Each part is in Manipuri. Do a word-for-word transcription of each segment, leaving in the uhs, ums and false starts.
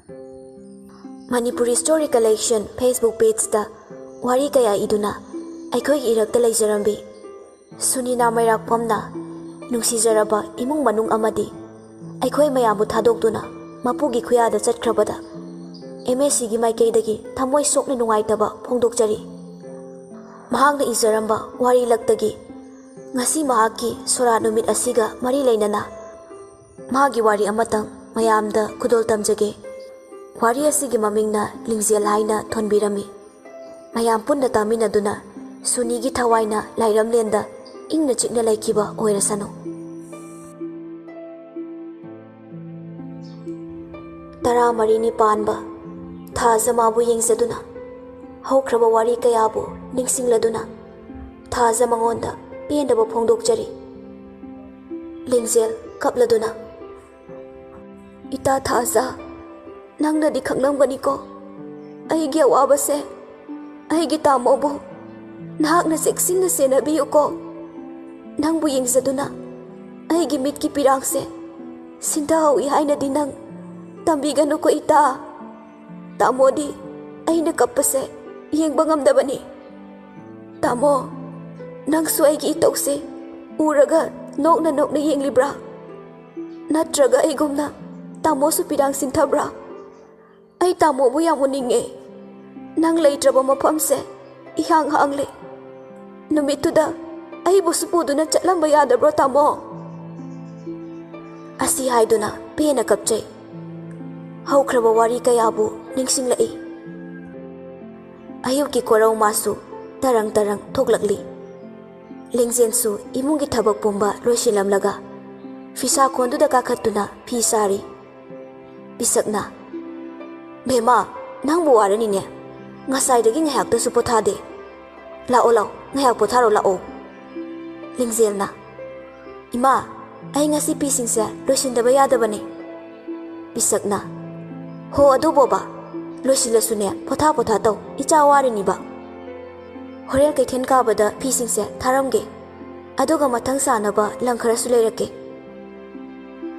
Manipuri Story Collection Facebook pageꯇ ꯋꯥꯔꯤ ꯀꯌꯥ ꯏꯗꯨꯅ ꯑꯩꯈꯣꯏꯒꯤ ꯏꯔꯛꯇ ꯂꯩꯖꯔꯝꯕꯤ ꯁꯨꯅꯤꯅꯥ ꯃꯩꯔꯥꯛꯄꯝꯅ ꯅꯨꯡꯁꯤꯖꯔꯕ ꯏꯃꯨꯡ ꯃꯅꯨꯡ ꯑꯃꯗꯤ ꯑꯩꯈꯣꯏ ꯃꯌꯥꯝꯕꯨ ꯊꯥꯗꯣꯛꯇꯨꯅ ꯃꯄꯨꯒꯤ ꯈꯨꯌꯥꯗ ꯆꯠꯈ꯭ꯔꯕꯗ MACꯒꯤ ꯃꯥꯏꯀꯩꯗꯒꯤ ꯊꯃꯣꯏ ꯁꯣꯛꯅ ꯅꯨꯡꯉꯥꯏꯇꯕ ꯐꯣꯡꯗꯣꯛꯆꯔꯤ꯫ ꯃꯍꯥꯛꯅ ꯏꯖꯔꯝꯕ ꯋꯥꯔꯤ ꯂꯛꯇꯒꯤ ꯉꯁꯤ ꯃꯍꯥꯛꯀꯤ ꯁꯣꯔꯥꯠ ꯅꯨꯃꯤꯠ ꯑꯁꯤꯒ ꯃꯔꯤ ꯂꯩꯅꯅ ꯃꯥꯒꯤ ꯋꯥꯔꯤ ꯑꯃꯇꯪ ꯃꯌꯥꯝꯗ ꯈꯨꯗꯣꯜ ꯇꯝꯖꯒꯦ꯫ ꯋꯥꯔꯤ ꯑꯁꯤꯒꯤ ꯃꯃꯤꯡꯅ ꯂꯤꯡꯖꯦꯜ ꯍꯥꯏꯅ ꯊꯣꯟꯕꯤꯔꯝꯃꯤ꯫ ꯃꯌꯥꯝ ꯄꯨꯟꯅ ꯇꯥꯃꯤꯟꯅꯗꯨꯅ ꯁꯨꯅꯤꯒꯤ ꯊꯋꯥꯏꯅ ꯂꯥꯏꯔꯝꯂꯦꯟꯗ ꯏꯪꯅ ꯆꯤꯛꯅ ꯂꯩꯈꯤꯕ ꯑꯣꯏꯔꯁꯅꯨ꯫ ꯇꯔꯥꯃꯔꯤꯅꯤ ꯄꯥꯟꯕ ꯊꯥꯖ ꯃꯥꯕꯨ ꯌꯦꯡꯖꯗꯨꯅ ꯍꯧꯈ꯭ꯔꯕ ꯋꯥꯔꯤ ꯀꯌꯥꯕꯨ ꯅꯤꯡꯁꯤꯡꯂꯗꯨꯅ ꯊꯥꯖ ꯃꯉꯣꯟꯗ ꯄꯦꯟꯗꯕ ꯐꯣꯡꯗꯣꯛꯆꯔꯤ꯫ ꯂꯤꯡꯖꯦꯜ ꯀꯞꯂꯗꯨꯅ, "ꯏꯇꯥ ꯊꯥꯖ, ꯅꯪꯅꯗꯤ ꯈꯪꯂꯝꯒꯅꯤꯀꯣ ꯑꯩꯒꯤ ꯑꯋꯥꯕꯁꯦ꯫ ꯑꯩꯒꯤ ꯇꯥꯃꯣꯕꯨ ꯅꯍꯥꯛꯅ ꯆꯦꯛꯁꯤꯟꯅ ꯁꯦꯟꯅꯕꯤꯌꯨꯀꯣ꯫ ꯅꯪꯕꯨ ꯌꯦꯡꯖꯗꯨꯅ ꯑꯩꯒꯤ ꯃꯤꯠꯀꯤ ꯄꯤꯔꯥꯡꯁꯦ ꯁꯤꯟꯊꯍꯧꯏ ꯍꯥꯏꯅꯗꯤ ꯅꯪ ꯇꯝꯕꯤꯒꯅꯨꯀꯣ ꯏꯇꯥ꯫ ꯇꯥꯃꯣꯗꯤ ꯑꯩꯅ ꯀꯞꯄꯁꯦ ꯌꯦꯡꯕ ꯉꯝꯗꯕꯅꯤ꯫ ꯇꯥꯃꯣ, ꯅꯪꯁꯨ ꯑꯩꯒꯤ ꯏꯇꯧꯁꯦ ꯎꯔꯒ ꯅꯣꯛꯅ ꯅꯣꯛꯅ ꯌꯦꯡꯂꯤꯕ꯭ꯔꯥ? ꯅꯠꯇ꯭ꯔꯒ ꯑꯩꯒꯨꯝꯅ ꯇꯥꯃꯣꯁꯨ ꯄꯤꯔꯥꯡ ꯁꯤꯟꯊꯕ꯭ꯔꯥ? ꯑꯩ ꯇꯥꯃꯣꯕꯨ ꯌꯥꯝ ꯎꯅꯤꯡꯉꯦ꯫ ꯅꯪ ꯂꯩꯇ꯭ꯔꯕ ꯃꯐꯝꯁꯦ ꯏꯍꯥꯡ ꯍꯥꯡꯂꯦ꯫ ꯅꯨꯃꯤꯠꯇꯨꯗ ꯑꯩꯕꯨꯁꯨ ꯄꯨꯗꯨꯅ ꯆꯠꯂꯝꯕ ꯌꯥꯗꯕ꯭ꯔꯣ, ꯇꯥꯃꯣ?" ꯑꯁꯤ ꯍꯥꯏꯗꯨꯅ ꯄꯦꯟꯅ ꯀꯞꯆꯩ꯫ ꯍꯧꯈ꯭ꯔꯕ ꯋꯥꯔꯤ ꯀꯌꯥꯕꯨ ꯅꯤꯡꯁꯤꯡꯂꯛꯏ꯫ ꯑꯌꯨꯛꯀꯤ ꯀꯣꯔꯧ ꯃꯥꯁꯨ ꯇꯔꯪ ꯇꯔꯪ ꯊꯣꯛꯂꯛꯂꯤ꯫ ꯂꯤꯡꯖꯦꯜꯁꯨ ꯏꯃꯨꯡꯒꯤ ꯊꯕꯛ ꯄꯨꯝꯕ ꯂꯣꯏꯁꯤꯜꯂꯝꯂꯒ ꯐꯤꯁꯥ ꯀꯣꯟꯗꯨꯗ ꯀꯥꯈꯠꯇꯨꯅ ꯐꯤ ꯁꯥꯔꯤ꯫ ꯄꯤꯁꯛꯅ, "ꯕꯦꯝꯃ, ꯅꯪꯕꯨ ꯋꯥꯔꯅꯤꯅꯦ꯫ ꯉꯁꯥꯏꯗꯒꯤ ꯉꯥꯏꯍꯥꯛꯇꯁꯨ ꯄꯣꯊꯥꯗꯦ꯫ ꯂꯥꯛꯑꯣ, ꯂꯥꯛꯑꯣ, ꯉꯥꯏꯍꯥꯛ ꯄꯣꯊꯥꯔꯣ, ꯂꯥꯛꯑꯣ꯫" ꯂꯤꯡꯖꯦꯜꯅ, "ꯏꯃꯥ, ꯑꯩ ꯉꯁꯤ ꯐꯤꯁꯤꯡꯁꯦ ꯂꯣꯏꯁꯤꯟꯗꯕ ꯌꯥꯗꯕꯅꯦ꯫" ꯄꯤꯁꯛꯅ, "ꯍꯣ ꯑꯗꯨꯕꯣꯕ, ꯂꯣꯏꯁꯤꯜꯂꯁꯨꯅꯦ, ꯄꯣꯊꯥ ꯄꯣꯊꯥ ꯇꯧ, ꯏꯆꯥ ꯋꯥꯔꯤꯅꯤꯕ꯫ ꯍꯣꯔꯦꯟ ꯀꯩꯊꯦꯜ ꯀꯥꯕꯗ ꯐꯤꯁꯤꯡꯁꯦ ꯊꯥꯔꯝꯒꯦ꯫ ꯑꯗꯨꯒ ꯃꯊꯪ ꯁꯥꯅꯕ ꯂꯪ ꯈꯔꯁꯨ ꯂꯩꯔꯛꯀꯦ꯫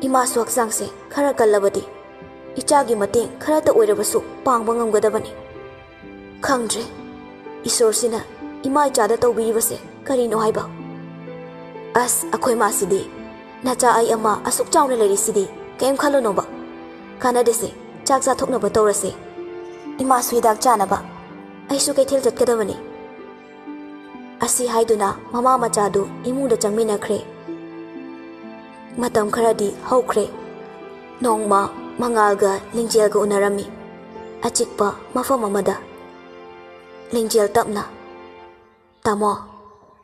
ꯏꯃꯥꯁꯨ ꯍꯛꯆꯥꯡꯁꯦ ꯈꯔ ꯀꯜꯂꯕꯗꯤ꯫" ꯏꯆꯥꯒꯤ ꯃꯇꯦꯡ ꯈꯔꯇ ꯑꯣꯏꯔꯕꯁꯨ ꯄꯥꯡꯕ ꯉꯝꯒꯗꯕꯅꯤ꯫ ꯈꯪꯗ꯭ꯔꯦ, ꯏꯁꯣꯔꯁꯤꯅ ꯏꯃꯥ ꯏꯆꯥꯗ ꯇꯧꯕꯤꯔꯤꯕꯁꯦ ꯀꯔꯤꯅꯣ ꯍꯥꯏꯕ꯫ ꯑꯁ, ꯑꯩꯈꯣꯏ ꯃꯥꯁꯤꯗꯤ, ꯅꯆꯥ ꯑꯩ ꯑꯃ ꯑꯁꯨꯛ ꯆꯥꯎꯅ ꯂꯩꯔꯤꯁꯤꯗꯤ, ꯀꯩꯝ ꯈꯜꯂꯨꯅꯣꯕ꯫ ꯀꯥꯟꯅꯗꯦꯁꯦ, ꯆꯥꯛ ꯆꯥꯊꯣꯛꯅꯕ ꯇꯧꯔꯁꯦ꯫ ꯏꯃꯥꯁꯨ ꯍꯤꯗꯥꯛ ꯆꯥꯅꯕ, ꯑꯩꯁꯨ ꯀꯩꯊꯦꯜ ꯆꯠꯀꯗꯕꯅꯤ꯫ ꯑꯁꯤ ꯍꯥꯏꯗꯨꯅ ꯃꯃꯥ ꯃꯆꯥꯗꯨ ꯏꯃꯨꯡꯗ ꯆꯪꯃꯤꯟꯅꯈ꯭ꯔꯦ꯫ ꯃꯇꯝ ꯈꯔꯗꯤ ꯍꯧꯈ꯭ꯔꯦ꯫ ꯅꯣꯡꯃ ꯃꯉꯥꯜꯒ ꯂꯤꯡꯖꯦꯜꯒ ꯎꯅꯔꯝꯃꯤ, ꯑꯆꯤꯛꯄ ꯃꯐꯝ ꯑꯃꯗ꯫ ꯂꯤꯡꯖꯦꯜ ꯇꯞꯅ, "ꯇꯥꯃꯣ,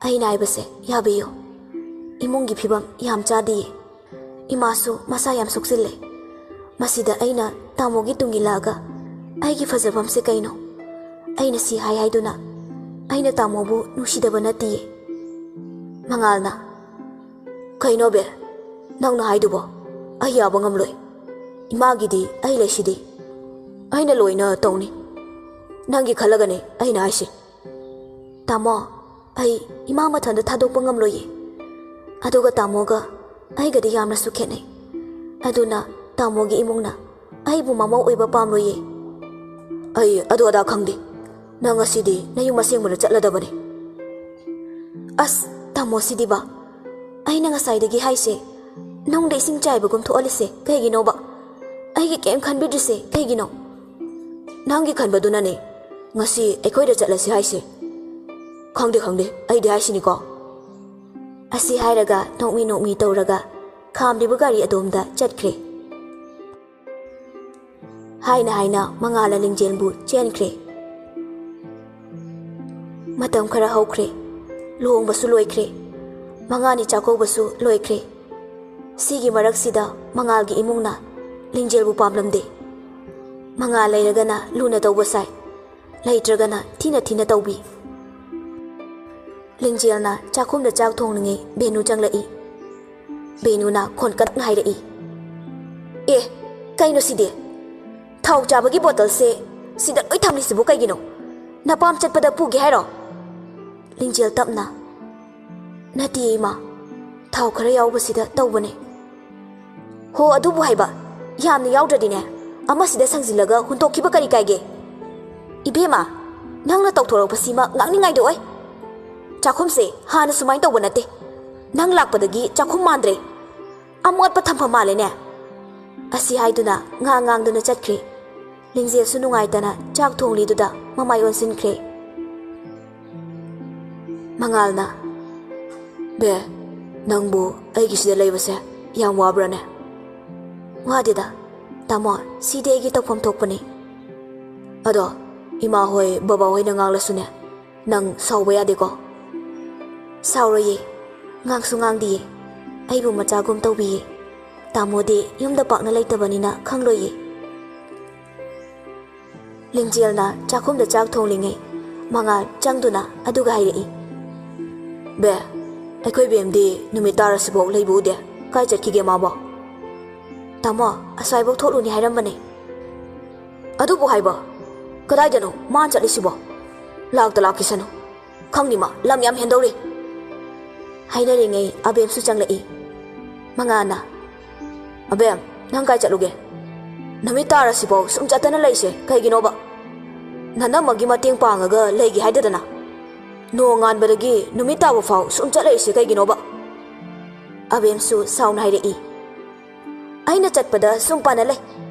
ꯑꯩꯅ ꯍꯥꯏꯕꯁꯦ ꯌꯥꯕꯤꯌꯨ꯫ ꯏꯃꯨꯡꯒꯤ ꯐꯤꯕꯝ ꯌꯥꯝ ꯆꯥꯗꯤꯌꯦ꯫ ꯏꯃꯥꯁꯨ ꯃꯁꯥ ꯌꯥꯝ ꯁꯣꯛꯆꯤꯜꯂꯦ꯫ ꯃꯁꯤꯗ ꯑꯩꯅ ꯇꯥꯃꯣꯒꯤ ꯇꯨꯡ ꯏꯜꯂꯛꯑꯒ ꯑꯩꯒꯤ ꯐꯖꯐꯝꯁꯦ ꯀꯩꯅꯣ? ꯑꯩꯅ ꯁꯤ ꯍꯥꯏ ꯍꯥꯏꯗꯨꯅ ꯑꯩꯅ ꯇꯥꯃꯣꯕꯨ ꯅꯨꯡꯁꯤꯗꯕ ꯅꯠꯇꯤꯌꯦ꯫" ꯃꯉꯥꯜꯅ, "ꯀꯩꯅꯣ ꯕꯦ, ꯅꯪꯅ ꯍꯥꯏꯗꯨꯕꯣ? ꯑꯩ ꯌꯥꯕ ꯉꯝꯂꯣꯏ꯫ ꯏꯃꯥꯒꯤꯗꯤ ꯑꯩ ꯂꯩꯁꯤꯗꯤ꯫ ꯑꯩꯅ ꯂꯣꯏꯅ ꯇꯧꯅꯤ꯫ ꯅꯪꯒꯤ ꯈꯜꯂꯒꯅꯦ ꯑꯩꯅ ꯍꯥꯏꯁꯦ꯫" "ꯇꯥꯃꯣ, ꯑꯩ ꯏꯃꯥ ꯃꯊꯟꯇ ꯊꯥꯗꯣꯛꯄ ꯉꯝꯂꯣꯏꯌꯦ꯫ ꯑꯗꯨꯒ ꯇꯥꯃꯣꯒ ꯑꯩꯒꯗꯤ ꯌꯥꯝꯅꯁꯨ ꯈꯦꯠꯅꯩ꯫ ꯑꯗꯨꯅ ꯇꯥꯃꯣꯒꯤ ꯏꯃꯨꯡꯅ ꯑꯩꯕꯨ ꯃꯃꯧ ꯑꯣꯏꯕ ꯄꯥꯝꯂꯣꯏꯌꯦ꯫" "ꯑꯩ ꯑꯗꯨ ꯑꯗꯥ ꯈꯪꯗꯦ꯫ ꯅꯪ ꯉꯁꯤꯗꯤ ꯅꯌꯨꯝ ꯑꯁꯦꯡꯕꯗ ꯆꯠꯂꯗꯕꯅꯤ꯫" "ꯑꯁ, ꯇꯥꯃꯣꯁꯤꯗꯤꯕ꯫ ꯑꯩꯅ ꯉꯁꯥꯏꯗꯒꯤ ꯍꯥꯏꯁꯦ, ꯅꯨꯡꯗ ꯏꯁꯤꯡ ꯆꯥꯏꯕꯒꯨꯝ ꯊꯣꯛꯍꯜꯂꯤꯁꯦ ꯀꯩꯒꯤꯅꯣꯕ? ꯑꯩꯒꯤ ꯀꯩꯝ ꯈꯟꯕꯤꯗ꯭ꯔꯤꯁꯦ ꯀꯩꯒꯤꯅꯣ?" "ꯅꯪꯒꯤ ꯈꯟꯕꯗꯨꯅꯅꯦ ꯉꯁꯤ ꯑꯩꯈꯣꯏꯗ ꯆꯠꯂꯁꯤ ꯍꯥꯏꯁꯦ꯫" "ꯈꯪꯗꯦ, ꯈꯪꯗꯦ, ꯑꯩꯗꯤ ꯍꯥꯏꯁꯤꯅꯤꯀꯣ꯫" ꯑꯁꯤ ꯍꯥꯏꯔꯒ ꯅꯣꯛꯃꯤ ꯅꯣꯛꯃꯤ ꯇꯧꯔꯒ ꯈꯥꯝꯂꯤꯕ ꯒꯥꯔꯤ ꯑꯗꯣꯝꯗ ꯆꯠꯈ꯭ꯔꯦ꯫ ꯍꯥꯏꯅ ꯍꯥꯏꯅ ꯃꯉꯥꯜꯅ ꯂꯤꯡꯖꯦꯜꯕꯨ ꯆꯦꯟꯈ꯭ꯔꯦ꯫ ꯃꯇꯝ ꯈꯔ ꯍꯧꯈ꯭ꯔꯦ꯫ ꯂꯨꯍꯣꯡꯕꯁꯨ ꯂꯣꯏꯈ꯭ꯔꯦ꯫ ꯃꯉꯥꯅꯤ ꯆꯥꯛꯀꯧꯕꯁꯨ ꯂꯣꯏꯈ꯭ꯔꯦ꯫ ꯁꯤꯒꯤ ꯃꯔꯛꯁꯤꯗ ꯃꯉꯥꯜꯒꯤ ꯏꯃꯨꯡꯅ ꯂꯤꯡꯖꯦꯜꯕꯨ ꯄꯥꯝꯂꯝꯗꯦ꯫ ꯃꯉꯥꯜ ꯂꯩꯔꯒꯅ ꯂꯨꯅ ꯇꯧꯕ ꯁꯥꯏ, ꯂꯩꯇ꯭ꯔꯒꯅ ꯊꯤꯅ ꯊꯤꯅ ꯇꯧꯕꯤ꯫ ꯂꯤꯡꯖꯦꯜꯅ ꯆꯥꯛꯈꯨꯝꯗ ꯆꯥꯛ ꯊꯣꯡꯂꯤꯉꯩ ꯕꯦꯅꯨ ꯆꯪꯂꯛꯏ꯫ ꯕꯦꯅꯨꯅ ꯈꯣꯟꯀꯠꯅ ꯍꯥꯏꯔꯛꯏ, "ꯑꯦ, ꯀꯩꯅꯣ ꯁꯤꯗꯤ? ꯊꯥꯎ ꯆꯥꯕꯒꯤ ꯕꯣꯇꯜꯁꯦ ꯁꯤꯗ ꯂꯣꯏ ꯊꯝꯂꯤꯁꯤꯕꯨ ꯀꯩꯒꯤꯅꯣ? ꯅꯄꯥꯝ ꯆꯠꯄꯗ ꯄꯨꯒꯦ ꯍꯥꯏꯔꯣ?" ꯂꯤꯡꯖꯦꯜ ꯇꯞꯅ, "ꯅꯠꯇꯦ ꯏꯃꯥ, ꯊꯥꯎ ꯈꯔ ꯌꯥꯎꯕꯁꯤꯗ ꯇꯧꯕꯅꯦ꯫" "ꯍꯣ, ꯑꯗꯨꯕꯨ ꯍꯥꯏꯕ, ꯌꯥꯝꯅ ꯌꯥꯎꯗ꯭ꯔꯗꯤꯅꯦ, ꯑꯃꯁꯤꯗ ꯁꯪꯖꯤꯜꯂꯒ ꯍꯨꯟꯇꯣꯛꯈꯤꯕ ꯀꯔꯤ ꯀꯥꯏꯒꯦ? ꯏꯕꯦꯝꯃ, ꯅꯪꯅ ꯇꯧꯊꯣꯔꯛꯄꯁꯤꯃ ꯉꯥꯡꯅꯤꯡꯉꯥꯏꯗ ꯑꯣꯏ꯫ ꯆꯥꯛꯈꯨꯝꯁꯦ ꯍꯥꯟꯅ ꯁꯨꯃꯥꯏꯅ ꯇꯧꯕ ꯅꯠꯇꯦ꯫ ꯅꯪ ꯂꯥꯛꯄꯗꯒꯤ ꯆꯥꯛꯈꯨꯝ ꯃꯥꯟꯗ꯭ꯔꯦ꯫ ꯑꯃꯣꯠꯄ ꯊꯝꯐꯝ ꯃꯥꯜꯂꯦꯅꯦ꯫ ꯑꯁꯤ ꯍꯥꯏꯗꯨꯅ ꯉꯥ ꯉꯥꯡꯗꯨꯅ ꯆꯠꯈ꯭ꯔꯦ꯫ ꯂꯤꯡꯖꯦꯜꯁꯨ ꯅꯨꯡꯉꯥꯏꯇꯅ ꯆꯥꯛ ꯊꯣꯡꯂꯤꯗꯨꯗ ꯃꯃꯥꯏ ꯑꯣꯟꯁꯤꯟꯈ꯭ꯔꯦ꯫ ꯃꯉꯥꯜꯅ, "ꯕꯦ, ꯅꯪꯕꯨ ꯑꯩꯒꯤꯁꯤꯗ ꯂꯩꯕꯁꯦ ꯌꯥꯝ ꯋꯥꯕ꯭ꯔꯥꯅꯦ?" "ꯋꯥꯗꯦꯗ, ꯇꯥꯃꯣ, ꯁꯤꯗꯤ ꯑꯩꯒꯤ ꯇꯧꯐꯝ ꯊꯣꯛꯄꯅꯤ꯫ ꯑꯗꯣ ꯏꯃꯥ ꯍꯣꯏ, ꯕꯕꯥ ꯍꯣꯏꯅ ꯉꯥꯡꯂꯁꯨꯅꯦ, ꯅꯪ ꯁꯥꯎꯕ ꯌꯥꯗꯦꯀꯣ?" "ꯁꯥꯎꯔꯣꯏꯌꯦ, ꯉꯥꯡꯁꯨ ꯉꯥꯡꯗꯤꯌꯦ꯫ ꯑꯩꯕꯨ ꯃꯆꯥꯒꯨꯝ ꯇꯧꯕꯤꯌꯦ꯫ ꯇꯥꯃꯣꯗꯤ ꯌꯨꯝꯗ ꯄꯥꯛꯅ ꯂꯩꯇꯕꯅꯤꯅ ꯈꯪꯂꯣꯏꯌꯦ꯫" ꯂꯤꯡꯖꯦꯜꯅ ꯆꯥꯛꯈꯨꯝꯗ ꯆꯥꯛ ꯊꯣꯡꯂꯤꯉꯩ ꯃꯉꯥꯜ ꯆꯪꯗꯨꯅ ꯑꯗꯨꯒ ꯍꯥꯏꯔꯛꯏ, "ꯕꯦ, ꯑꯩꯈꯣꯏ ꯕꯦꯝꯗꯤ ꯅꯨꯃꯤꯠ ꯇꯥꯔꯁꯤꯐꯥꯎ ꯂꯩꯕ ꯎꯗꯦ꯫ ꯀꯥꯏ ꯆꯠꯈꯤꯒꯦ ꯃꯥꯕꯣ?" "ꯇꯥꯃꯣ, ꯑꯁ꯭ꯋꯥꯏꯐꯥꯎ ꯊꯣꯛꯂꯨꯅꯤ ꯍꯥꯏꯔꯝꯕꯅꯦ꯫" "ꯑꯗꯨꯕꯨ ꯍꯥꯏꯕ, ꯀꯗꯥꯏꯗꯅꯣ ꯃꯥꯅ ꯆꯠꯂꯤꯁꯤꯕꯣ? ꯂꯥꯛꯇ ꯂꯥꯛꯈꯤꯁꯅꯨ꯫ ꯈꯪꯅꯤ ꯃꯥ ꯂꯝ ꯌꯥꯝ ꯍꯦꯟꯗꯧꯔꯤ꯫" ꯍꯥꯏꯅꯔꯤꯉꯩ ꯑꯕꯦꯝꯁꯨ ꯆꯪꯂꯛꯏ꯫ ꯃꯉꯥꯜꯅ, "ꯑꯕꯦꯝ, ꯅꯪ ꯀꯥꯏ ꯆꯠꯂꯨꯒꯦ? ꯅꯨꯃꯤꯠ ꯇꯥꯔꯁꯤꯐꯥꯎ ꯁꯨꯝ ꯆꯠꯇꯅ ꯂꯩꯁꯦ ꯀꯩꯒꯤꯅꯣꯕ? ꯅꯅꯝꯃꯒꯤ ꯃꯇꯦꯡ ꯄꯥꯡꯉꯒ ꯂꯩꯒꯦ ꯍꯥꯏꯗꯗꯅ? ꯅꯣꯡ ꯉꯥꯟꯕꯗꯒꯤ ꯅꯨꯃꯤꯠ ꯇꯥꯕ ꯐꯥꯎ ꯁꯨꯝ ꯆꯠꯂꯛꯏꯁꯦ ꯀꯩꯒꯤꯅꯣꯕ?" ꯑꯕꯦꯝꯁꯨ ꯁꯥꯎꯅ ꯍꯥꯏꯔꯛꯏ, "ꯑꯩꯅ ꯆꯠꯄꯗ ꯁꯨꯝ ꯄꯥꯟꯅ ꯂꯩ,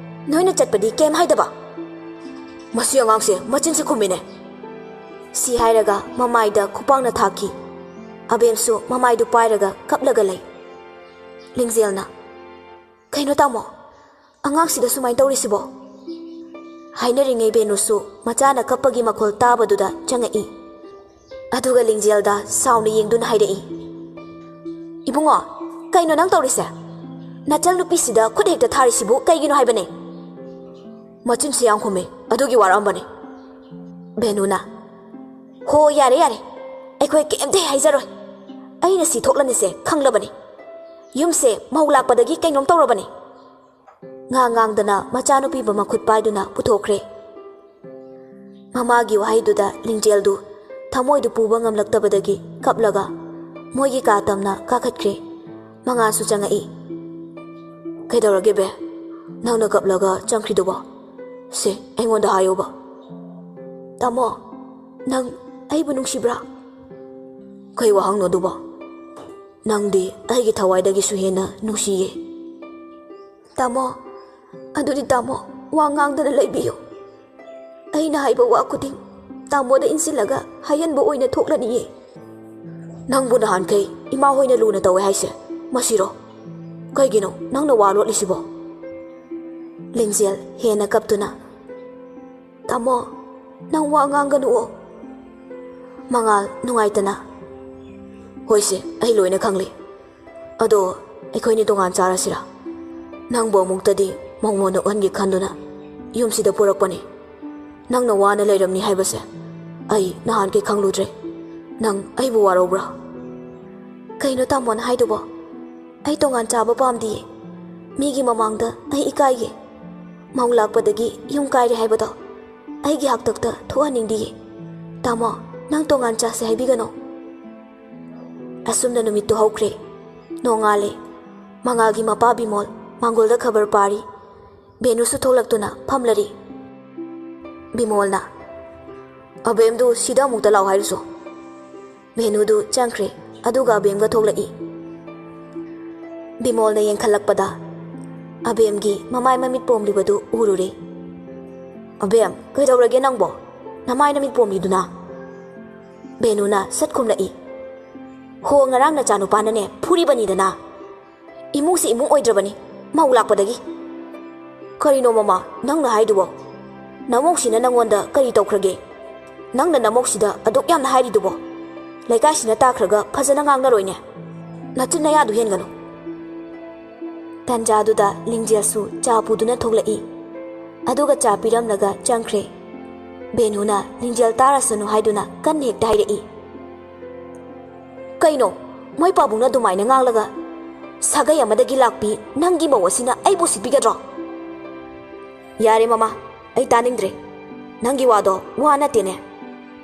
ꯅꯣꯏꯅ ꯆꯠꯄꯗꯤ ꯀꯩꯝ ꯍꯥꯏꯗꯕ꯫ ꯃꯁꯤ ꯑꯉꯥꯡꯁꯦ ꯃꯆꯤꯟꯁꯦ ꯈꯨꯝꯃꯤꯅꯦ꯫" ꯁꯤ ꯍꯥꯏꯔꯒ ꯃꯃꯥꯏꯗ ꯈꯨꯄꯥꯛꯅ ꯊꯥꯈꯤ꯫ ꯑꯕꯦꯝꯁꯨ ꯃꯃꯥꯏꯗꯨ ꯄꯥꯏꯔꯒ ꯀꯞꯂꯒ ꯂꯩ꯫ ꯂꯤꯡꯖꯦꯜꯅ, "ꯀꯩꯅꯣ ꯇꯥꯃꯣ, ꯑꯉꯥꯡꯁꯤꯗ ꯁꯨꯃꯥꯏꯅ ꯇꯧꯔꯤꯁꯤꯕꯣ?" ꯍꯥꯏꯅꯔꯤꯉꯩ ꯕꯦꯅꯨꯁꯨ ꯃꯆꯥꯅ ꯀꯞꯄꯒꯤ ꯃꯈꯣꯜ ꯇꯥꯕꯗꯨꯗ ꯆꯪꯉꯛꯏ꯫ ꯑꯗꯨꯒ ꯂꯤꯡꯖꯦꯜꯗ ꯁꯥꯎꯅ ꯌꯦꯡꯗꯨꯅ ꯍꯥꯏꯔꯛꯏ, "ꯏꯕꯨꯡꯉꯣ, ꯀꯩꯅꯣ ꯅꯪ ꯇꯧꯔꯤꯁꯦ? ꯅꯆꯜ ꯅꯨꯄꯤꯁꯤꯗ ꯈꯨꯠ ꯍꯦꯛꯇ ꯊꯥꯔꯤꯁꯤꯕꯨ ꯀꯩꯒꯤꯅꯣ ꯍꯥꯏꯕꯅꯦ?" "ꯃꯆꯤꯟꯁꯤ ꯌꯥꯝ ꯈꯨꯝꯃꯤ, ꯑꯗꯨꯒꯤ ꯋꯥꯔꯛꯑꯝꯕꯅꯤ꯫" ꯕꯦꯅꯨꯅ, "ꯍꯣ, ꯌꯥꯔꯦ, ꯌꯥꯔꯦ, ꯑꯩꯈꯣꯏ ꯀꯩꯝꯇ ꯍꯦꯛ ꯍꯥꯏꯖꯔꯣꯏ꯫ ꯑꯩꯅ ꯁꯤ ꯊꯣꯛꯂꯅꯤꯁꯦ ꯈꯪꯂꯕꯅꯤ꯫ ꯌꯨꯝꯁꯦ ꯃꯧ ꯂꯥꯛꯄꯗꯒꯤ ꯀꯩꯅꯣꯝ ꯇꯧꯔꯕꯅꯤ꯫" ꯉꯥ ꯉꯥꯡꯗꯅ ꯃꯆꯥꯅꯨꯄꯤꯕꯨ ꯃꯈꯨꯠ ꯄꯥꯏꯗꯨꯅ ꯄꯨꯊꯣꯛꯈ꯭ꯔꯦ꯫ ꯃꯃꯥꯒꯤ ꯋꯥꯍꯩꯗꯨꯗ ꯂꯤꯡꯖꯦꯜꯗꯨ ꯊꯃꯣꯏꯗꯨ ꯄꯨꯕ ꯉꯝꯂꯛꯇꯕꯗꯒꯤ ꯀꯞꯂꯒ ꯃꯣꯏꯒꯤ ꯀꯥ ꯇꯝꯅ ꯀꯥꯈꯠꯈ꯭ꯔꯦ꯫ ꯃꯉꯥꯜꯁꯨ ꯆꯪꯉꯛꯏ꯫ "ꯀꯩꯗꯧꯔꯒꯦ ꯕꯦ?" ꯅꯪꯅ ꯀꯞꯂꯒ ꯆꯪꯈ꯭ꯔꯤꯗꯨꯕꯣ? ꯁꯦ, ꯑꯩꯉꯣꯟꯗ ꯍꯥꯏꯌꯣꯕ꯫ ꯇꯥꯃꯣ, ꯅꯪ ꯑꯩꯕꯨ ꯅꯨꯡꯁꯤꯕ꯭ꯔꯥ? ꯀꯩ ꯋꯥꯍꯪꯅꯣ ꯑꯗꯨꯕꯣ? ꯅꯪꯗꯤ ꯑꯩꯒꯤ ꯊꯋꯥꯏꯗꯒꯤꯁꯨ ꯍꯦꯟꯅ ꯅꯨꯡꯁꯤꯌꯦ꯫ ꯇꯥꯃꯣ, ꯑꯗꯨꯗꯤ ꯇꯥꯃꯣ, ꯋꯥ ꯉꯥꯡꯗꯅ ꯂꯩꯕꯤꯌꯨ꯫ ꯑꯩꯅ ꯍꯥꯏꯕ ꯋꯥ ꯈꯨꯗꯤꯡ ꯇꯥꯃꯣꯗ ꯏꯟꯁꯤꯜꯂꯒ ꯍꯥꯏꯍꯟꯕ ꯑꯣꯏꯅ ꯊꯣꯛꯂꯅꯤꯌꯦ꯫ ꯅꯪꯕꯨ ꯅꯍꯥꯟꯈꯩ ꯏꯃꯥ ꯍꯣꯏꯅ ꯂꯨꯅ ꯇꯧꯋꯦ ꯍꯥꯏꯁꯦ ꯃꯁꯤꯔꯣ? ꯀꯩꯒꯤꯅꯣ ꯅꯪꯅ ꯋꯥ ꯂꯣꯠꯂꯤꯁꯤꯕꯣ? ꯂꯤꯡꯖꯦꯜ ꯍꯦꯟꯅ ꯀꯞꯇꯨꯅ, "ꯇꯥꯃꯣ, ꯅꯪ ꯋꯥ ꯉꯥꯡꯒꯅꯨꯑꯣ꯫" ꯃꯉꯥꯜ ꯅꯨꯡꯉꯥꯏꯇꯅ, "ꯍꯣꯏꯁꯦ, ꯑꯩ ꯂꯣꯏꯅ ꯈꯪꯂꯦ꯫ ꯑꯗꯣ ꯑꯩꯈꯣꯏꯅꯤ ꯇꯣꯉꯥꯟ ꯆꯥꯔꯁꯤꯔꯥ? ꯅꯪꯕꯨ ꯑꯃꯨꯛꯇꯗꯤ ꯃꯉꯣꯟꯗ ꯑꯣꯟꯒꯦ ꯈꯟꯗꯨꯅ ꯌꯨꯝꯁꯤꯗ ꯄꯨꯔꯛꯄꯅꯦ꯫ ꯅꯪꯅ ꯋꯥꯅ ꯂꯩꯔꯝꯅꯤ ꯍꯥꯏꯕꯁꯦ ꯑꯩ ꯅꯍꯥꯟꯈꯩ ꯈꯪꯂꯨꯗ꯭ꯔꯦ꯫ ꯅꯪ ꯑꯩꯕꯨ ꯋꯥꯔꯧꯕ꯭ꯔꯥ?" "ꯀꯩꯅꯣ ꯇꯥꯃꯣꯅ ꯍꯥꯏꯗꯨꯕꯣ? ꯑꯩ ꯇꯣꯉꯥꯟ ꯆꯥꯕ ꯄꯥꯝꯗꯤꯌꯦ꯫ ꯃꯤꯒꯤ ꯃꯃꯥꯡꯗ ꯑꯩ ꯏꯀꯥꯏꯌꯦ꯫ ꯃꯧ ꯂꯥꯛꯄꯗꯒꯤ ꯌꯨꯝ ꯀꯥꯏꯔꯦ ꯍꯥꯏꯕꯗꯣ ꯑꯩꯒꯤ ꯍꯥꯛꯇꯛꯇ ꯊꯣꯛꯍꯟꯅꯤꯡꯗꯤꯌꯦ꯫ ꯇꯥꯃꯣ, ꯅꯪ ꯇꯣꯉꯥꯟ ꯆꯥꯁꯦ ꯍꯥꯏꯕꯤꯒꯅꯣ꯫" ꯑꯁꯨꯝꯅ ꯅꯨꯃꯤꯠꯇꯨ ꯍꯧꯈ꯭ꯔꯦ꯫ ꯅꯣꯡꯉꯥꯜꯂꯦ꯫ ꯃꯉꯥꯜꯒꯤ ꯃꯄꯥ ꯕꯤꯃꯣꯜ ꯃꯥꯡꯒꯣꯜꯗ ꯈꯕꯔ ꯄꯥꯔꯤ꯫ ꯕꯦꯅꯨꯁꯨ ꯊꯣꯛꯂꯛꯇꯨꯅ ꯐꯝꯂꯔꯤ꯫ ꯕꯤꯃꯣꯜꯅ, "ꯑꯕꯦꯝꯗꯨ ꯁꯤꯗ ꯑꯃꯨꯛꯇ ꯂꯥꯛꯑꯣ ꯍꯥꯏꯔꯨꯁꯣ꯫" ꯕꯦꯅꯨꯗꯨ ꯆꯪꯈ꯭ꯔꯦ, ꯑꯗꯨꯒ ꯑꯕꯦꯝꯒ ꯊꯣꯛꯂꯛꯏ꯫ ꯕꯤꯃꯣꯜꯅ ꯌꯦꯡꯈꯠꯂꯛꯄꯗ ꯑꯕꯦꯝꯒꯤ ꯃꯃꯥꯏ ꯃꯃꯤꯠ ꯄꯣꯝꯂꯤꯕꯗꯨ ꯎꯔꯨꯔꯦ꯫ "ꯑꯕꯦꯝ, ꯀꯩꯗꯧꯔꯒꯦ ꯅꯪꯕꯣ? ꯅꯃꯥꯏ ꯅꯃꯤꯠ ꯄꯣꯝꯂꯤꯗꯨꯅ?" ꯕꯦꯅꯨꯅ ꯁꯠ ꯈꯨꯝꯂꯛꯏ꯫ "ꯍꯣ, ꯉꯔꯥꯡ ꯅꯆꯥꯅꯨꯄꯥꯅꯅꯦ ꯐꯨꯔꯤꯕꯅꯤꯗꯅ꯫ ꯏꯃꯨꯡꯁꯤ ꯏꯃꯨꯡ ꯑꯣꯏꯗ꯭ꯔꯕꯅꯤ, ꯃꯧ ꯂꯥꯛꯄꯗꯒꯤ꯫" "ꯀꯔꯤꯅꯣ ꯃꯃꯥ ꯅꯪꯅ ꯍꯥꯏꯗꯨꯕꯣ? ꯅꯃꯧꯁꯤꯅ ꯅꯪꯉꯣꯟꯗ ꯀꯔꯤ ꯇꯧꯈ꯭ꯔꯒꯦ? ꯅꯪꯅ ꯅꯃꯧꯁꯤꯗ ꯑꯗꯨꯛ ꯌꯥꯝꯅ ꯍꯥꯏꯔꯤꯗꯨꯕꯣ? ꯂꯩꯀꯥꯏꯁꯤꯅ ꯇꯥꯈ꯭ꯔꯒ ꯐꯖꯅ ꯉꯥꯡꯅꯔꯣꯏꯅꯦ꯫ ꯅꯆꯤꯟ ꯅꯌꯥꯗꯨ ꯍꯦꯟꯒꯅꯨ꯫" ꯇꯟꯖꯥꯗꯨꯗ ꯂꯤꯡꯖꯦꯜꯁꯨ ꯆꯥ ꯄꯨꯗꯨꯅ ꯊꯣꯛꯂꯛꯏ꯫ ꯑꯗꯨꯒ ꯆꯥ ꯄꯤꯔꯝꯂꯒ ꯆꯪꯈ꯭ꯔꯦ꯫ ꯕꯦꯅꯨꯅ ꯂꯤꯡꯖꯦꯜ ꯇꯥꯔꯁꯅꯨ ꯍꯥꯏꯗꯨꯅ ꯀꯟꯅ ꯍꯦꯛꯇ ꯍꯥꯏꯔꯛꯏ꯫ "ꯀꯩꯅꯣ, ꯃꯣꯏ ꯄꯥꯕꯨꯡꯅ ꯑꯗꯨꯃꯥꯏꯅ ꯉꯥꯡꯂꯒ? ꯁꯥꯒꯩ ꯑꯃꯗꯒꯤ ꯂꯥꯛꯄꯤ ꯅꯪꯒꯤ ꯃꯧ ꯑꯁꯤꯅ ꯑꯩꯕꯨ ꯎꯁꯤꯠꯄꯤꯒꯗ꯭ꯔꯣ?" "ꯌꯥꯔꯦ ꯃꯃꯥ, ꯑꯩ ꯇꯥꯅꯤꯡꯗ꯭ꯔꯦ꯫ ꯅꯪꯒꯤ ꯋꯥꯗꯣ ꯋꯥ ꯅꯠꯇꯦꯅꯦ꯫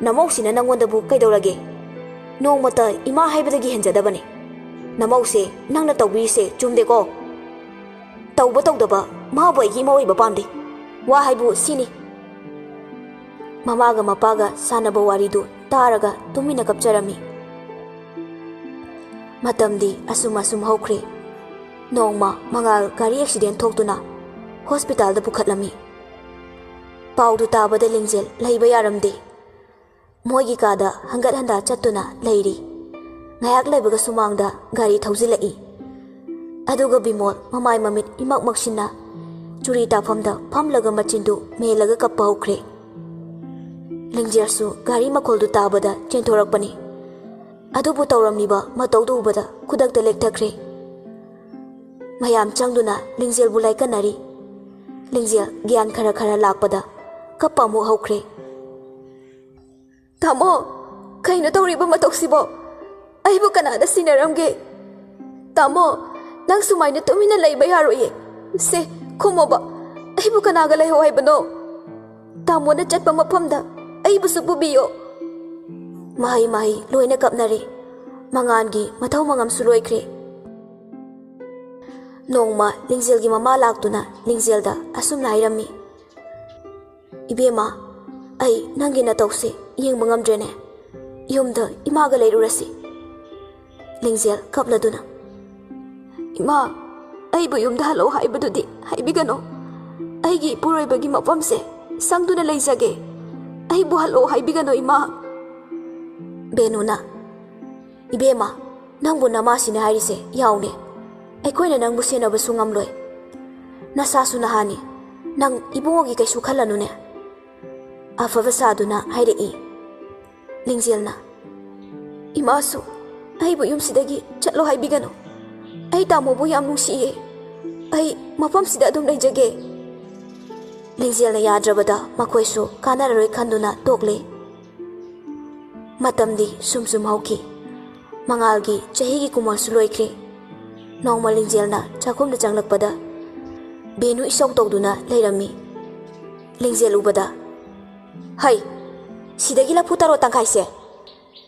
ꯅꯃꯧꯁꯤꯅ ꯅꯪꯉꯣꯟꯗꯕꯨ ꯀꯩꯗꯧꯔꯒꯦ? ꯅꯣꯡꯃꯇ ꯏꯃꯥ ꯍꯥꯏꯕꯗꯒꯤ ꯍꯦꯟꯖꯗꯕꯅꯦ꯫ ꯅꯃꯧꯁꯦ ꯅꯪꯅ ꯇꯧꯕꯤꯔꯤꯁꯦ ꯆꯨꯝꯗꯦꯀꯣ?" ꯇꯧꯕ ꯇꯧꯗꯕ, ꯃꯥꯕꯨ ꯑꯩꯒꯤ ꯏꯃꯧ ꯑꯣꯏꯕ ꯄꯥꯝꯗꯦ꯫ ꯋꯥ ꯍꯥꯏꯕꯨ ꯁꯤꯅꯤ꯫ ꯃꯃꯥꯒ ꯃꯄꯥꯒ ꯁꯥꯟꯅꯕ ꯋꯥꯔꯤꯗꯨ ꯇꯥꯔꯒ ꯇꯨꯃꯤꯟꯅ ꯀꯞꯆꯔꯝꯃꯤ꯫ ꯃꯇꯝꯗꯤ ꯑꯁꯨꯝ ꯑꯁꯨꯝ ꯍꯧꯈ꯭ꯔꯦ꯫ ꯅꯣꯡꯃ ꯃꯉꯥꯜ ꯒꯥꯔꯤ ꯑꯦꯛꯁꯤꯗꯦꯟ ꯊꯣꯛꯇꯨꯅ ꯍꯣꯁꯄꯤꯇꯥꯜꯗ ꯄꯨꯈꯠꯂꯝꯃꯤ꯫ ꯄꯥꯎꯗꯨ ꯇꯥꯕꯗ ꯂꯤꯡꯖꯦꯜ ꯂꯩꯕ ꯌꯥꯔꯝꯗꯦ꯫ ꯃꯣꯏꯒꯤ ꯀꯥꯗ ꯍꯪꯒꯠ ꯍꯟꯗꯥ ꯆꯠꯇꯨꯅ ꯂꯩꯔꯤ꯫ ꯉꯥꯏꯍꯥꯛ ꯂꯩꯕꯒ ꯁꯨꯃꯥꯡꯗ ꯒꯥꯔꯤ ꯊꯧꯖꯤꯜꯂꯛꯏ꯫ ꯑꯗꯨꯒ ꯕꯤꯃꯣꯜ ꯃꯃꯥꯏ ꯃꯃꯤꯠ ꯏꯃꯛ ꯃꯛꯁꯤꯟꯅ ꯆꯨꯔꯤ ꯇꯥꯐꯝꯗ ꯐꯝꯂꯒ ꯃꯆꯤꯟꯗꯨ ꯃꯦꯜꯂꯒ ꯀꯞꯄ ꯍꯧꯈ꯭ꯔꯦ꯫ ꯂꯤꯡꯖꯦꯜꯁꯨ ꯒꯥꯔꯤ ꯃꯈꯣꯜꯗꯨ ꯇꯥꯕꯗ ꯆꯦꯟꯊꯣꯔꯛꯄꯅꯤ꯫ ꯑꯗꯨꯕꯨ ꯇꯧꯔꯝꯂꯤꯕ ꯃꯇꯧꯗꯨ ꯎꯕꯗ ꯈꯨꯗꯛꯇ ꯂꯦꯛꯊꯈ꯭ꯔꯦ꯫ ꯃꯌꯥꯝ ꯆꯪꯗꯨꯅ ꯂꯤꯡꯖꯦꯜꯕꯨ ꯂꯥꯏꯀꯠꯅꯔꯤ꯫ ꯂꯤꯡꯖꯦꯜ ꯒ꯭ꯌꯥꯟ ꯈꯔ ꯈꯔ ꯂꯥꯛꯄꯗ ꯀꯞꯄ ꯑꯃꯨꯛ ꯍꯧꯈ꯭ꯔꯦ꯫ "ꯇꯥꯃꯣ, ꯀꯩꯅꯣ ꯇꯧꯔꯤꯕ ꯃꯇꯧꯁꯤꯕꯣ? ꯑꯩꯕꯨ ꯀꯅꯥꯗ ꯁꯤꯟꯅꯔꯝꯒꯦ? ꯇꯥꯃꯣ, ꯅꯪ ꯁꯨꯃꯥꯏꯅ ꯇꯨꯃꯤꯟꯅ ꯂꯩꯕ ꯌꯥꯔꯣꯏꯌꯦ꯫ ꯁꯦ, ꯈꯨꯝꯃꯣꯕ, ꯑꯩꯕꯨ ꯀꯅꯥꯒ ꯂꯩꯍꯧ ꯍꯥꯏꯕꯅꯣ? ꯇꯥꯃꯣꯅ ꯆꯠꯄ ꯃꯐꯝꯗ ꯑꯩꯕꯨꯁꯨ ꯄꯨꯕꯤꯌꯣ"꯫ ꯃꯍꯩ ꯃꯍꯩ ꯂꯣꯏꯅ ꯀꯞꯅꯔꯦ꯫ ꯃꯉꯥꯜꯒꯤ ꯃꯊꯧ ꯃꯉꯝꯁꯨ ꯂꯣꯏꯈ꯭ꯔꯦ꯫ ꯅꯣꯡꯃ ꯂꯤꯡꯖꯦꯜꯒꯤ ꯃꯃꯥ ꯂꯥꯛꯇꯨꯅ ꯂꯤꯡꯖꯦꯜꯗ ꯑꯁꯨꯝꯅ ꯍꯥꯏꯔꯝꯃꯤ, "ꯏꯕꯦꯝꯃ, ꯑꯩ ꯅꯪꯒꯤ ꯅꯇꯧꯁꯦ ꯌꯦꯡꯕ ꯉꯝꯗ꯭ꯔꯦꯅꯦ꯫ ꯌꯨꯝꯗ ꯏꯃꯥꯒ ꯂꯩꯔꯨꯔꯁꯤ"꯫ ꯂꯤꯡꯖꯦꯜ ꯀꯞꯂꯗꯨꯅ, "ꯏꯃꯥ, ꯑꯩꯕꯨ ꯌꯨꯝꯗ ꯍꯜꯂꯛꯑꯣ ꯍꯥꯏꯕꯗꯨꯗꯤ ꯍꯥꯏꯕꯤꯒꯅꯨ꯫ ꯑꯩꯒꯤ ꯏꯄꯨꯔꯣꯏꯕꯒꯤ ꯃꯐꯝꯁꯦ ꯁꯪꯗꯨꯅ ꯂꯩꯖꯒꯦ꯫ ꯑꯩꯕꯨ ꯍꯜꯂꯛꯑꯣ ꯍꯥꯏꯕꯤꯒꯅꯨ, ꯏꯃꯥ"꯫ ꯕꯦꯅꯨꯅ, "ꯏꯕꯦꯝꯃ, ꯅꯪꯕꯨ ꯅꯃꯥꯁꯤꯅ ꯍꯥꯏꯔꯤꯁꯦ ꯌꯥꯎꯅꯦ꯫ ꯑꯩꯈꯣꯏꯅ ꯅꯪꯕꯨ ꯁꯦꯟꯅꯕꯁꯨ ꯉꯝꯂꯣꯏ꯫ ꯅꯁꯥꯁꯨ ꯅꯍꯥꯅꯤ꯫ ꯅꯪ ꯏꯕꯨꯡꯉꯣꯒꯤ ꯀꯩꯁꯨ ꯈꯜꯂꯅꯨꯅꯦ"꯫ ꯑꯐꯕ ꯁꯥꯗꯨꯅ ꯍꯥꯏꯔꯛꯏ꯫ ꯂꯤꯡꯖꯦꯜꯅ, "ꯏꯃꯥꯁꯨ ꯑꯩꯕꯨ ꯌꯨꯝꯁꯤꯗꯒꯤ ꯆꯠꯂꯣ ꯍꯥꯏꯕꯤꯒꯅꯨ꯫ ꯑꯩ ꯇꯥꯃꯣꯕꯨ ꯌꯥꯝ ꯅꯨꯡꯁꯤꯌꯦ꯫ ꯑꯩ ꯃꯐꯝꯁꯤꯗ ꯑꯗꯨꯝ ꯂꯩꯖꯒꯦ"꯫ ꯂꯤꯡꯖꯦꯜꯅ ꯌꯥꯗ꯭ꯔꯕꯗ ꯃꯈꯣꯏꯁꯨ ꯀꯥꯟꯅꯔꯔꯣꯏ ꯈꯟꯗꯨꯅ ꯇꯣꯛꯂꯦ꯫ ꯃꯇꯝꯗꯤ ꯁꯨꯝ ꯁꯨꯝ ꯍꯧꯈꯤ꯫ ꯃꯉꯥꯜꯒꯤ ꯆꯍꯤꯒꯤ ꯀꯨꯝꯃꯣꯜꯁꯨ ꯂꯣꯏꯈ꯭ꯔꯦ꯫ ꯅꯣꯡꯃ ꯂꯤꯡꯖꯦꯜꯅ ꯆꯥꯛꯈꯨꯝꯗ ꯆꯪꯂꯛꯄꯗ ꯕꯦꯅꯨ ꯏꯁꯧ ꯇꯧꯗꯨꯅ ꯂꯩꯔꯝꯃꯤ꯫ ꯂꯤꯡꯖꯦꯜ ꯎꯕꯗ, "ꯍꯩ, ꯁꯤꯗꯒꯤ ꯂꯐꯨ ꯇꯔꯣ ꯇꯪꯈꯥꯏꯁꯦ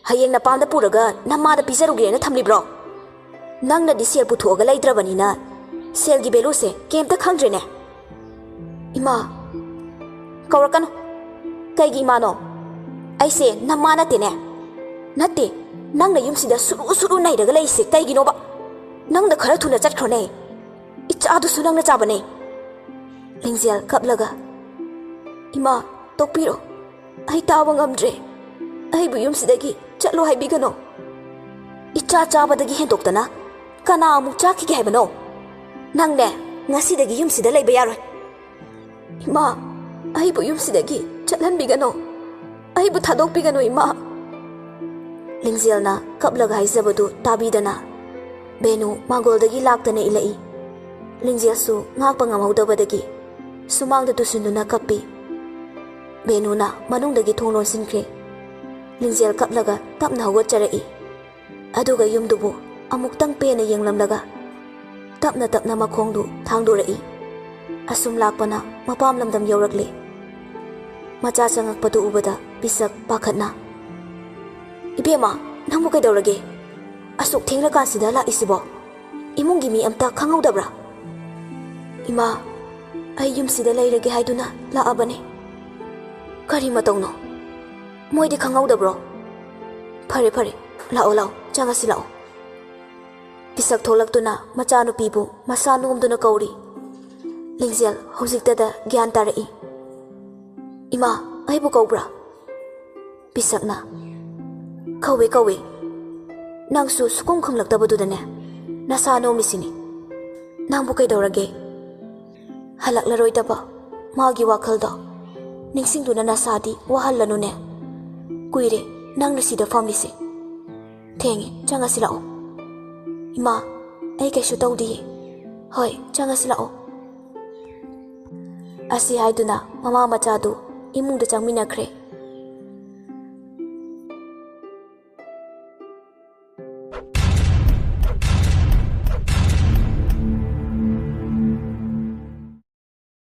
ꯍꯌꯦꯡ ꯅꯄꯥꯝꯗ ꯄꯨꯔꯒ ꯅꯃꯥꯗ ꯄꯤꯖꯔꯨꯒꯦꯅ ꯊꯝꯂꯤꯕ꯭ꯔꯣ? ꯅꯪꯅꯗꯤ ꯁꯦꯜ ꯄꯨꯊꯣꯛꯑꯒ ꯂꯩꯗ꯭ꯔꯕꯅꯤꯅ ꯁꯦꯜꯒꯤ value ꯁꯦ ꯀꯩꯝꯇ ꯈꯪꯗ꯭ꯔꯦꯅꯦ꯫ ꯏꯃꯥ, ꯀꯧꯔꯛꯀꯅꯨ꯫ ꯀꯩꯒꯤ ꯏꯃꯥꯅꯣ? ꯑꯩꯁꯦ ꯅꯃꯥ ꯅꯠꯇꯦꯅꯦ꯫ ꯅꯠꯇꯦ, ꯅꯪꯅ ꯌꯨꯝꯁꯤꯗ ꯁꯨꯔꯨ ꯁꯨꯔꯨ ꯅꯩꯔꯒ ꯂꯩꯔꯤꯁꯦ ꯀꯩꯒꯤꯅꯣꯕ? ꯅꯪꯅ ꯈꯔ ꯊꯨꯅ ꯆꯠꯈ꯭ꯔꯣꯅꯦ꯫ ꯏꯆꯥꯗꯨꯁꯨ ꯅꯪꯅ ꯆꯥꯕꯅꯦ꯫ ꯂꯤꯡꯖꯦꯜ ꯀꯞꯂꯒ, "ꯏꯃꯥ, ꯇꯣꯛꯄꯤꯔꯣ꯫ ꯑꯩ ꯇꯥꯕ ꯉꯝꯗ꯭ꯔꯦ꯫ ꯑꯩꯕꯨ ꯌꯨꯝꯁꯤꯗꯒꯤ ꯆꯠꯂꯣ ꯍꯥꯏꯕꯤꯒꯅꯨ꯫ ꯏꯆꯥ ꯆꯥꯕꯗꯒꯤ ꯍꯦꯟꯗꯣꯛꯇꯅ ꯀꯅꯥ ꯑꯃꯨꯛ ꯆꯥꯈꯤꯒꯦ ꯍꯥꯏꯕꯅꯣ? ꯅꯪꯅꯦ, ꯉꯁꯤꯗꯒꯤ ꯌꯨꯝꯁꯤꯗ ꯂꯩꯕ ꯌꯥꯔꯣꯏ꯫ ꯏꯃꯥ, ꯑꯩꯕꯨ ꯌꯨꯝꯁꯤꯗꯒꯤ ꯆꯠꯍꯟꯕꯤꯒꯅꯨ꯫ ꯑꯩꯕꯨ ꯊꯥꯗꯣꯛꯄꯤꯒꯅꯨ, ꯏꯃꯥ꯫" ꯂꯤꯡꯖꯦꯜꯅ ꯀꯞꯂꯒ ꯍꯥꯏꯖꯕꯗꯨ ꯇꯥꯕꯤꯗꯅ ꯕꯦꯅꯨ ꯃꯥꯡꯒꯣꯜꯗꯒꯤ ꯂꯥꯛꯇꯅ ꯏꯜꯂꯛꯏ꯫ ꯂꯤꯡꯖꯦꯜꯁꯨ ꯉꯥꯛꯄ ꯉꯝꯍꯧꯗꯕꯗꯒꯤ ꯁꯨꯃꯥꯡꯗ ꯇꯨꯁꯤꯟꯗꯨꯅ ꯀꯞꯄꯤ꯫ ꯕꯦꯅꯨꯅ ꯃꯅꯨꯡꯗꯒꯤ ꯊꯣꯡ ꯂꯣꯟꯁꯤꯟꯈ꯭ꯔꯦ꯫ ꯂꯤꯡꯖꯦꯜ ꯀꯞꯂꯒ ꯇꯞꯅ ꯍꯧꯒꯠꯆꯔꯛꯏ꯫ ꯑꯗꯨꯒ ꯌꯨꯝꯗꯨꯕꯨ ꯑꯃꯨꯛꯇꯪ ꯄꯦꯟꯅ ꯌꯦꯡꯂꯝꯂꯒ ꯇꯞꯅ ꯇꯞꯅ ꯃꯈꯣꯡꯗꯨ ꯊꯥꯡꯗꯣꯔꯛꯏ꯫ ꯑꯁꯨꯝ ꯂꯥꯛꯄꯅ ꯃꯄꯥꯝ ꯂꯝꯗꯝ ꯌꯧꯔꯛꯂꯦ꯫ ꯃꯆꯥ ꯆꯪꯉꯛꯄꯗꯨ ꯎꯕꯗ ꯄꯤꯁꯛ ꯄꯥꯈꯠꯅ, "ꯏꯕꯦꯝꯃ, ꯅꯪꯕꯨ ꯀꯩꯗꯧꯔꯒꯦ? ꯑꯁꯨꯛ ꯊꯦꯡꯂꯀꯥꯟꯁꯤꯗ ꯂꯥꯛꯏꯁꯤꯕꯣ? ꯏꯃꯨꯡꯒꯤ ꯃꯤ ꯑꯝꯇ ꯈꯪꯍꯧꯗꯕ꯭ꯔꯥ?" "ꯏꯃꯥ, ꯑꯩ ꯌꯨꯝꯁꯤꯗ ꯂꯩꯔꯒꯦ ꯍꯥꯏꯗꯨꯅ ꯂꯥꯛꯑꯕꯅꯦ꯫" "ꯀꯔꯤ ꯃꯇꯧꯅꯣ? ꯃꯣꯏꯗꯤ ꯈꯪꯍꯧꯗꯕ꯭ꯔꯣ? ꯐꯔꯦ, ꯐꯔꯦ, ꯂꯥꯛꯑꯣ, ꯂꯥꯛꯑꯣ, ꯆꯪꯉꯁꯤ, ꯂꯥꯛꯑꯣ꯫" ꯄꯤꯁꯛ ꯊꯣꯛꯂꯛꯇꯨꯅ ꯃꯆꯥꯅꯨꯄꯤꯕꯨ ꯃꯁꯥ ꯅꯣꯝꯗꯨꯅ ꯀꯧꯔꯤ꯫ ꯂꯤꯡꯖꯦꯜ ꯍꯧꯖꯤꯛꯇꯗ ꯒ꯭ꯌꯥꯟ ꯇꯥꯔꯛꯏ꯫ "ꯏꯃꯥ, ꯑꯩꯕꯨ ꯀꯧꯕ꯭ꯔꯥ?" ꯄꯤꯁꯛꯅ, "ꯀꯧꯋꯦ, ꯀꯧꯋꯦ꯫ ꯅꯪꯁꯨ ꯁꯨꯈꯨꯝ ꯈꯨꯝꯂꯛꯇꯕꯗꯨꯗꯅꯦ ꯅꯁꯥ ꯅꯣꯝꯃꯤꯁꯤꯅꯤ꯫ ꯅꯪꯕꯨ ꯀꯩꯗꯧꯔꯒꯦ?" ꯍꯜꯂꯛꯂꯔꯣꯏꯗꯕ ꯃꯥꯒꯤ ꯋꯥꯈꯜꯗꯣ ꯅꯤꯡꯁꯤꯡꯗꯨꯅ ꯅꯁꯥꯗꯤ ꯋꯥꯍꯜꯂꯅꯨꯅꯦ꯫ ꯀꯨꯏꯔꯦ ꯅꯪꯅ ꯁꯤꯗ ꯐꯝꯃꯤꯁꯦ꯫ ꯊꯦꯡꯉꯦ, ꯆꯪꯉꯁꯤ ꯂꯥꯛꯑꯣ꯫ "ꯏꯃꯥ, ꯑꯩ ꯀꯩꯁꯨ ꯇꯧꯗꯤꯌꯦ꯫" "ꯍꯣꯏ, ꯆꯪꯉꯁꯤ ꯂꯥꯛꯑꯣ꯫" ꯑꯁꯤ ꯍꯥꯏꯗꯨꯅ ꯃꯃꯥ ꯃꯆꯥꯗꯨ ꯏꯃꯨꯡꯗ ꯆꯪꯃꯤꯟꯅꯈ꯭ꯔꯦ꯫